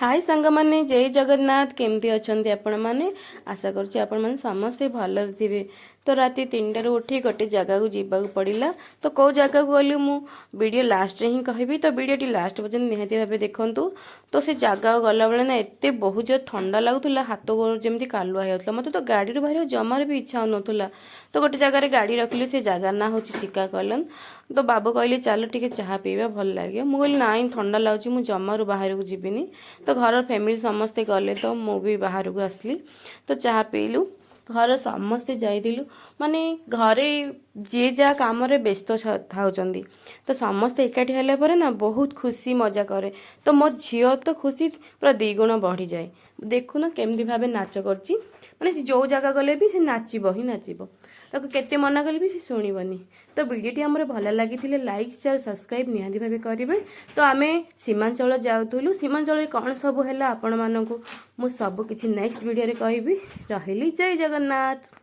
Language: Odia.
ହାଇ ସାଙ୍ଗମାନେ, ଜୟ ଜଗନ୍ନାଥ। କେମିତି ଅଛନ୍ତି ଆପଣମାନେ? ଆଶା କରୁଛି ଆପଣମାନେ ସମସ୍ତେ ଭଲରେ ଥିବେ। ତ ରାତି 3ଟାରୁ ଉଠି ଗୋଟେ ଜାଗାକୁ ଯିବାକୁ ପଡ଼ିଲା। ତ କେଉଁ ଜାଗାକୁ ଗଲି, ମୁଁ ଭିଡ଼ିଓ ଲାଷ୍ଟରେ ହିଁ କହିବି। ତ ଭିଡ଼ିଓଟି ଲାଷ୍ଟ ପର୍ଯ୍ୟନ୍ତ ନିହାତି ଭାବେ ଦେଖନ୍ତୁ। ତ ସେ ଜାଗାକୁ ଗଲାବେଳେ ନା ଏତେ ବହୁତ ଜୋର ଥଣ୍ଡା ଲାଗୁଥିଲା, ହାତ ଗୋଡ଼ ଯେମିତି କାଲୁଆ ହେଇଯାଉଥିଲା। ମୋତେ ତ ଗାଡ଼ିରୁ ବାହାରିବାକୁ ଜମାରୁ ବି ଇଚ୍ଛା ହେଉନଥିଲା। ତ ଗୋଟେ ଜାଗାରେ ଗାଡ଼ି ରଖିଲି, ସେ ଜାଗା ନାଁ ହେଉଛି ଶିକାକଲନ। ତ ବାବୁ କହିଲେ, "ଚାଲ ଟିକେ ଚାହା ପିଇବା, ଭଲ ଲାଗିବ।" ମୁଁ କହିଲି, "ନାଇଁ, ଥଣ୍ଡା ଲାଗୁଛି, ମୁଁ ଜମାରୁ ବାହାରକୁ ଯିବିନି।" ତ ଘରର ଫ୍ୟାମିଲି ସମସ୍ତେ ଗଲେ, ତ ମୁଁ ବି ବାହାରକୁ ଆସିଲି। ତ ଚାହା ପିଇଲୁ, ଘର ସମସ୍ତେ ଯାଇଥିଲୁ। ମାନେ ଘରେ ଯିଏ ଯାହା କାମରେ ବ୍ୟସ୍ତ ଥାଉଛନ୍ତି, ତ ସମସ୍ତେ ଏକାଠି ହେଲା ପରେ ନା ବହୁତ ଖୁସି ମଜା କରେ। ତ ମୋ ଝିଅ ତ ଖୁସି ପୁରା ଦ୍ୱିଗୁଣ ବଢ଼ିଯାଏ। ଦେଖୁନ କେମିତି ଭାବେ ନାଚ କରୁଛି। ମାନେ ସେ ଯେଉଁ ଜାଗା ଗଲେ ବି ସେ ନାଚିବ ହିଁ ନାଚିବ। ତାକୁ କେତେ ମନା କଲେ ବି ସେ ଶୁଣିବନି। ତ ଭିଡ଼ିଓଟି ଆମର ଭଲ ଲାଗିଥିଲେ ଲାଇକ୍, ସେୟାର, ସବସ୍କ୍ରାଇବ୍ ନିହାତି ଭାବେ କରିବେ। ତ ଆମେ ସୀମାଞ୍ଚଳ ଯାଉଥିଲୁ। ସୀମାଞ୍ଚଳରେ କ'ଣ ସବୁ ହେଲା, ଆପଣମାନଙ୍କୁ ମୁଁ ସବୁ କିଛି ନେକ୍ସଟ ଭିଡ଼ିଓରେ କହିବି। ରହିଲି, ଜୟ ଜଗନ୍ନାଥ।